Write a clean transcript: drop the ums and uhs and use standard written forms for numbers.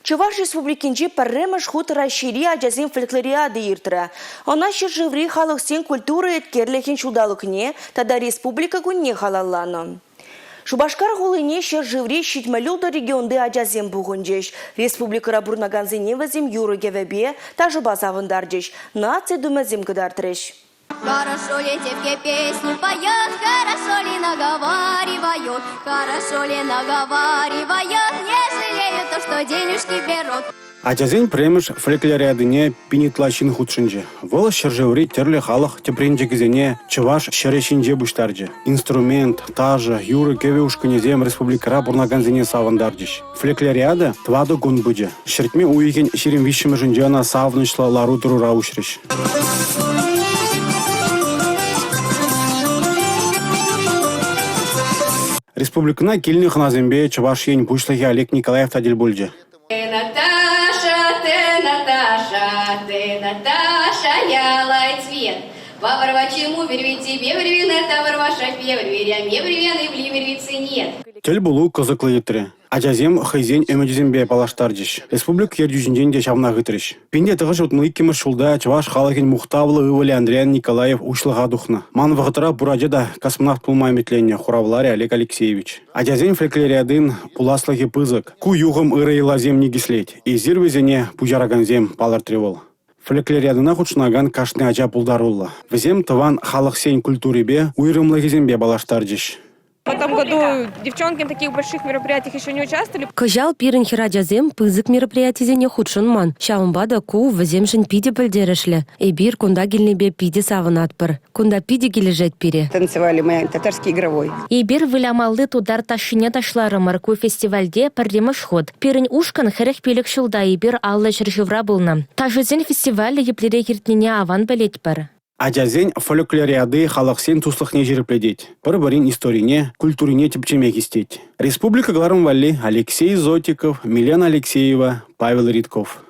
Чӑваш Республикинче пӗрремӗш хут Раҫҫейри ачасен фольклориади иртрӗ. Ӑна ҫӗршыври халӑхсен культура еткерлӗхӗн ҫулталӑкне тата Республика кунне халалланӑ. Шупашкар хулине ҫӗршыври 76 регионти ачасем пухӑнчӗҫ. Республикӑра пурӑнакансене вӗсем юрӑ-кӗвӗпе, ташӑпа савӑнтарчӗҫ, наци тумӗсем кӑтартрӗҫ. Хорошо ли девке песню поет, хорошо ли наговаривают, хорошо ли наговаривают, не жалеют то, что денежки берут. Ачасен пӗрремӗш фольклориадине пин ытла ҫын хутшӑнчӗ. Вӑл ҫӗршыври тӗрлӗ халӑх тӗпренчӗкӗсене чӑваш ҫӗрӗ ҫинче пуҫтарчӗ. Инструмент, ташӑ, юрӑ-кӗвӗ ушкӑнӗсем республикӑра пурӑнакансене савӑнтарчӗҫ. Фольклориада тӑватӑ кун пычӗ. Ҫӗртме уйӑхӗн 23-мӗшӗнче ӑна савӑнӑҫлӑ лару-тӑрура уҫрӗҫ. Республикӑна килнӗ хӑнасемпе Чӑваш Ен Пуҫлӑхӗ Олег Николаев та тӗл пулчӗ. Ты, Наташа, ты, Наташа, ты, Наташа, ялай цвет. Тӗл пулу кӑсӑклӑ иртрӗ. Ачасем хӑйсен ӗмӗчӗсемпе паллаштарчӗҫ. Республика ертӳҫинчен те ҫавнах ыйтрӗҫ. 1962 ҫулта чӑваш халӑхӗн мухтавлӑ ывӑлӗ Андриян Николаев уҫлӑха тухнӑ. «Ман вӑхӑтра пур ача та космонавт пулма ӗмӗтленнӗ», – хуравларӗ Олег Алексеевич. Ачасен фольклориадин пуласлӑхӗ пысӑк. Ку юхӑм ырӑ йӑласем никӗслет. Эсир вӗсене пуҫаракансем, палӑртрӗ вӑл. Фольклориадӑна хутшӑнакан кашни ача пултаруллӑ. Вӗсем тӑван халӑхсен культурипе, уйрӑмлӑхӗсемпе паллаштарчӗҫ. В этом году девчонки на таких больших мероприятиях еще не участвовали. Кӑҫал пирӗн хӗрачасем пысӑк мероприятисене хутшӑнман. Ҫавӑнпа та ку вӗсемшӗн питӗ пӗлтерӗшлӗ. Эпир кунта килнипе питӗ савӑнатпӑр. Кунта питӗ килӗшет пире. Танцевали мы татарский игровой. Эпир вылямалли тутар ташшине ташларӑмӑр. Ку фестивальте пӗрремӗш хут. Пирӗн ушкӑн 45 ҫулта эпир 50 ҫӗршывра пулнӑ. Ташӑсен фестивалӗ еплерех иртнине аван пӗлетпӗр. Ачасен фольклориади халӑхсен туслӑхне ҫирӗплетет, пӗр-пӗрин историне, культурине тӗпчеме хистет. Республика кӑларӑм валли Алексей Зотиков, Милена Алексеева, Павел Ритков.